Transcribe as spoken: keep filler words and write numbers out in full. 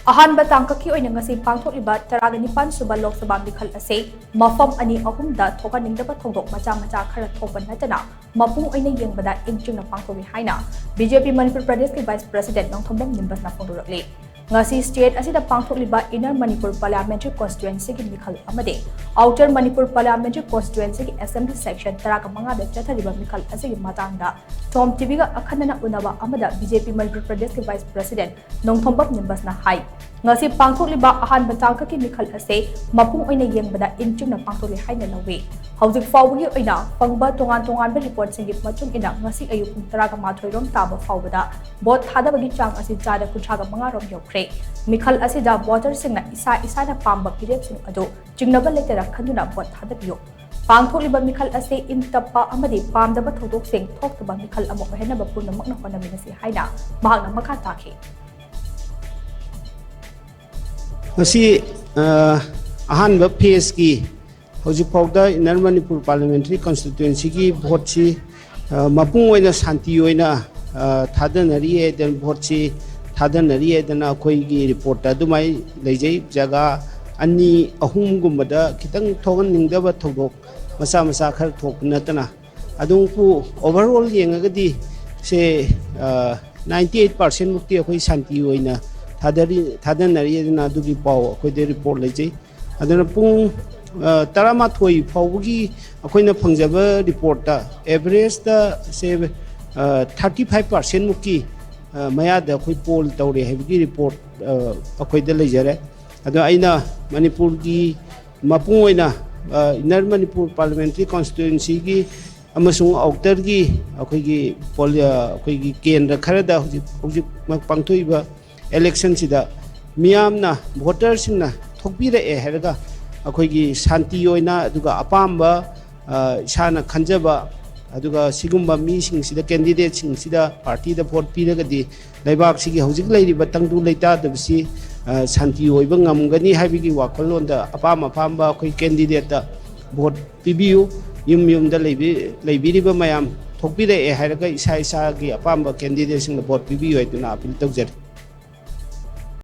ꯑꯍꯥꯟꯕ ꯇꯥꯡꯀꯛꯀꯤ ꯑꯣꯏꯅ ꯉꯁꯤ ꯄꯥꯡꯊꯣꯛꯂꯤꯕ ꯇꯔꯥꯒ ꯅꯤꯄꯥꯟ ꯁꯨꯕ ꯂꯣꯛ ꯁꯚꯥ ꯃꯤꯈꯜ ꯑꯁꯤ ꯃꯐꯝ ꯑꯅꯤ ꯑꯍꯨꯝꯗ ꯊꯣꯛꯍꯟꯅꯤꯡꯗꯕ ꯊꯧꯗꯣꯛ ꯃꯆꯥ ꯃꯆꯥ ꯈꯔ ꯊꯣꯛꯄ ꯅꯠꯇꯅ ꯃꯄꯨꯡ ꯑꯣꯏꯅ ꯌꯦꯡꯕꯗ ꯏꯪ ꯆꯤꯡꯅ ꯄꯥꯡꯊꯣꯛꯏ ꯍꯥꯏꯅ ꯕꯤ ꯖꯦ ꯄꯤ ꯃꯅꯤꯄꯨꯔ ꯄ꯭ꯔꯗꯦꯁꯀꯤ ꯚꯥꯏꯁ ꯄ꯭ꯔꯁꯤꯗꯦꯟ ꯅꯣꯡꯊꯣꯝꯕꯝ ꯅꯤꯝꯕꯁꯅ ꯐꯣꯡꯗꯣꯔꯛꯂꯤ꯫ ꯉꯁꯤ ꯁ꯭ꯇꯦꯠ ꯑꯁꯤꯗ ꯄꯥꯡꯊꯣꯛꯂꯤꯕ ꯏꯟꯅꯔ ꯃꯅꯤꯄꯨꯔ ꯄꯥꯔꯂꯤꯌꯥꯃꯦꯟꯇꯔꯤ ꯀꯣꯟꯁꯇꯤꯇ꯭ꯋꯦꯟꯁꯤꯒꯤ ꯃꯤꯈꯜ ꯑꯃꯗꯤ ꯑꯥꯎꯇꯔ ꯃꯅꯤꯄꯨꯔ ꯄꯥꯔꯂꯤꯌꯥꯃꯦꯟꯇꯔꯤ ꯀꯣꯟꯁꯇꯤꯇ꯭ꯋꯦꯟꯁꯤꯒꯤ ꯑꯦꯁꯦꯝꯕ꯭ꯂꯤ ꯁꯦꯛꯁꯟ ꯇꯔꯥꯒ ꯃꯉꯥꯗ ꯆꯠꯊꯔꯤꯕ ꯃꯤꯈꯜ ꯑꯁꯤꯒꯤ ꯃꯇꯥꯡꯗ ꯇꯣꯝ ꯇꯤ ꯚꯤꯒ ꯑꯈꯟꯅꯅ ꯎꯅꯕ ꯑꯃꯗ ꯕꯤ ꯖꯦ ꯄꯤ ꯃꯅꯤꯄꯨꯔ ꯄ꯭ꯔꯗꯦꯁꯀꯤ ꯚꯥꯏꯁ ꯄ꯭ꯔꯁꯤꯗꯦꯟ ꯅꯣꯡꯊꯣꯝꯕꯝ ꯅꯤꯝꯕꯁꯅ ꯍꯥꯏ, ꯉꯁꯤ ꯄꯥꯡꯊꯣꯛꯂꯤꯕ ꯑꯍꯥꯟꯕ ꯇꯥꯡꯀꯛꯀꯤ ꯃꯤꯈꯜ ꯑꯁꯤ ꯃꯄꯨꯡ ꯑꯣꯏꯅ ꯌꯦꯡꯕꯗ ꯏꯪ ꯆꯤꯡꯅ ꯄꯥꯡꯊꯣꯛꯂꯤ ꯍꯥꯏꯅ ꯂꯧꯏ꯫ ꯍꯧꯖꯤꯛ ꯐꯥꯎꯕꯒꯤ ꯑꯣꯏꯅ ꯐꯪꯕ ꯇꯣꯉꯥꯟ ꯇꯣꯉꯥꯟꯕ ꯔꯤꯄꯣꯔꯠꯁꯤꯡꯒꯤ ꯃꯇꯨꯡ ꯏꯟꯅ ꯉꯁꯤ ꯑꯌꯨꯛ ꯄꯨꯡ ꯇꯔꯥꯒ ꯃꯥꯊꯣꯏ ꯔꯣꯝ ꯇꯥꯕ ꯐꯥꯎꯕꯗ ꯚꯣꯠ ꯊꯥꯗꯕꯒꯤ ꯆꯥꯡ ꯑꯁꯤ ꯆꯥꯗ ꯀꯨꯟꯊ꯭ꯔꯥꯒ ꯃꯉꯥ ꯔꯣꯝ ꯌꯧꯈ꯭ꯔꯦ꯫ ꯃꯤꯈꯜ ꯑꯁꯤꯗ ꯚꯣꯇꯔꯁꯤꯡꯅ ꯏꯁꯥ ꯏꯁꯥꯅ ꯄꯥꯝꯕ ꯐꯤꯔꯦꯞꯁꯤꯡ ꯑꯗꯨ ꯆꯤꯡꯅꯕ ꯂꯩꯇꯅ ꯈꯟꯗꯨꯅ ꯚꯣꯠ ꯊꯥꯗꯕꯤꯌꯨ꯫ ꯄꯥꯡꯊꯣꯛꯂꯤꯕ ꯃꯤꯈꯜ ꯑꯁꯤ ꯏꯪ ꯇꯞꯄ ꯑꯃꯗꯤ ꯄꯥꯝꯗꯕ ꯊꯧꯗꯣꯛꯁꯤꯡ ꯊꯣꯛꯇꯕ ꯃꯤꯈꯜ ꯑꯃ ꯑꯣꯏꯍꯟꯅꯕ ꯄꯨꯝꯅꯃꯛꯅ ꯍꯣꯠꯅꯃꯤꯟꯅꯁꯤ ꯍꯥꯏꯅ ꯃꯍꯥꯛꯅ ꯃꯈꯥ ꯇꯥꯈꯤ꯫ ꯃꯁꯤ ꯑ, ꯑꯍꯥꯟꯕ ꯐꯦꯖꯀꯤ ꯍꯧꯖꯤꯛꯐꯥꯎꯗ ꯏꯟꯅꯔ ꯃꯅꯤꯄꯨꯔ ꯄꯥꯔꯂꯤꯌꯥꯃꯦꯟꯇꯔꯤ ꯀꯟꯁꯇꯤꯇ꯭ꯋꯦꯟꯁꯤꯒꯤ ꯚꯣꯠꯁꯤ ꯑ, ꯃꯄꯨꯡ ꯑꯣꯏꯅ ꯁꯥꯟꯇꯤ ꯑꯣꯏꯅ ꯑ, ꯊꯥꯗꯅꯔꯤ ꯍꯥꯏꯗꯅ, ꯚꯣꯠꯁꯤ ꯊꯥꯗꯅꯔꯤ ꯍꯥꯏꯗꯅ ꯑꯩꯈꯣꯏꯒꯤ ꯔꯤꯄꯣꯔꯠꯇ ꯑꯗꯨꯃꯥꯏꯅ ꯂꯩꯖꯩ꯫ ꯖꯒꯥ ꯑꯅꯤ ꯑꯍꯨꯝꯒꯨꯝꯕꯗ ꯈꯤꯇꯪ ꯊꯣꯛꯍꯟꯅꯤꯡꯗꯕ ꯊꯧꯗꯣꯛ ꯃꯆꯥ ꯃꯆꯥ ꯈꯔ ꯊꯣꯛꯄ ꯅꯠꯇꯅ ꯑꯗꯨꯕꯨ overall ꯌꯦꯡꯉꯒꯗꯤ ꯁꯦ, ꯑ, ninety eight percent ꯃꯨꯛꯇꯤ ꯑꯩꯈꯣꯏ ꯁꯥꯟꯇꯤ ꯑꯣꯏꯅ ꯊꯥꯗꯔꯤ, ꯊꯥꯗꯅꯔꯤ ꯑꯗꯨꯅ ꯑꯗꯨꯒꯤ ꯄꯥꯎ ꯑꯩꯈꯣꯏꯗ ꯔꯤꯄꯣꯔꯠ ꯂꯩꯖꯩ꯫ ꯑꯗꯨꯅ ꯄꯨꯡ, ꯑ, ꯇꯔꯥꯃꯥꯊꯣꯏ ꯐꯥꯎꯕꯒꯤ ꯑꯩꯈꯣꯏꯅ ꯐꯪꯖꯕ ꯔꯤꯄꯣꯔꯠꯇ ꯑꯦꯚꯔꯦꯖꯇ ꯁꯦ, ꯑ, thirty five percent ꯃꯨꯛꯀꯤ, ꯑ, ꯃꯌꯥꯗ ꯑꯩꯈꯣꯏ ꯄꯣꯜ ꯇꯧꯔꯦ ꯍꯥꯏꯕꯒꯤ ꯔꯤꯄꯣꯔꯠ, ꯑ, ꯑꯩꯈꯣꯏꯗ ꯂꯩꯖꯔꯦ꯫ ꯑꯗꯣ ꯑꯩꯅ ꯃꯅꯤꯄꯨꯔꯒꯤ ꯃꯄꯨꯡ ꯑꯣꯏꯅ, ꯑ, ꯏꯟꯅꯔ ꯃꯅꯤꯄꯨꯔ ꯄꯥꯔꯂꯤꯌꯥꯃꯦꯟꯇꯔꯤ ꯀꯟꯁꯇꯤꯇ꯭ꯋꯦꯟꯁꯤꯒꯤ ꯑꯃꯁꯨꯡ ꯑꯥꯎꯇꯔꯒꯤ ꯑꯩꯈꯣꯏꯒꯤ ꯄꯣꯂꯤ-, ꯑ, ꯑꯩꯈꯣꯏꯒꯤ ꯀꯦꯟꯗ꯭ꯔ ꯈꯔꯗ ꯍꯧꯖꯤꯛ, ꯍꯧꯖꯤꯛꯃꯛ ꯄꯥꯡꯊꯣꯛꯏꯕ ꯏꯂꯦꯛꯁꯟꯁꯤꯗ ꯃꯤꯌꯥꯝꯅ, ꯚꯣꯇꯔꯁꯤꯡꯅ ꯊꯣꯛꯄꯤꯔꯛꯑꯦ ꯍꯥꯏꯔꯒ ꯑꯩꯈꯣꯏꯒꯤ ꯁꯥꯟꯇꯤ ꯑꯣꯏꯅ, ꯑꯗꯨꯒ ꯑꯄꯥꯝꯕ, ꯑ, ꯏꯁꯥꯅ ꯈꯟꯖꯕ, ꯑꯗꯨꯒ ꯁꯤꯒꯨꯝꯕ ꯃꯤꯁꯤꯡꯁꯤꯗ, ꯀꯦꯟꯗꯤꯗꯦꯠꯁꯤꯡꯁꯤꯗ ꯄꯥꯔꯇꯤꯗ ꯚꯣꯠ ꯄꯤꯔꯒꯗꯤ ꯂꯩꯕꯥꯛꯁꯤꯒꯤ ꯍꯧꯖꯤꯛ ꯂꯩꯔꯤꯕ ꯇꯪꯗꯨ ꯂꯩꯇꯥꯗꯕꯁꯤ, ꯑ, ꯁꯥꯟꯇꯤ ꯑꯣꯏꯕ ꯉꯝꯒꯅꯤ ꯍꯥꯏꯕꯒꯤ ꯋꯥꯈꯜꯂꯣꯟꯗ ꯑꯄꯥꯝ ꯑꯄꯥꯝꯕ ꯑꯩꯈꯣꯏ ꯀꯦꯟꯗꯤꯗꯦꯠꯇ ꯚꯣꯠ ꯄꯤꯕꯤꯌꯨ꯫ ꯌꯨꯝ ꯌꯨꯝꯗ ꯂꯩꯕꯤ-, ꯂꯩꯕꯤꯔꯤꯕ ꯃꯌꯥꯝ ꯊꯣꯛꯄꯤꯔꯛꯑꯦ ꯍꯥꯏꯔꯒ ꯏꯁꯥ ꯏꯁꯥꯒꯤ ꯑꯄꯥꯝꯕ ꯀꯦꯟꯗꯤꯗꯦꯠꯁꯤꯡꯗ ꯚꯣꯠ ꯄꯤꯕꯤꯌꯨ ꯍꯥꯏꯗꯨꯅ ꯑꯄꯤꯜ ꯇꯧꯖꯔꯤ꯫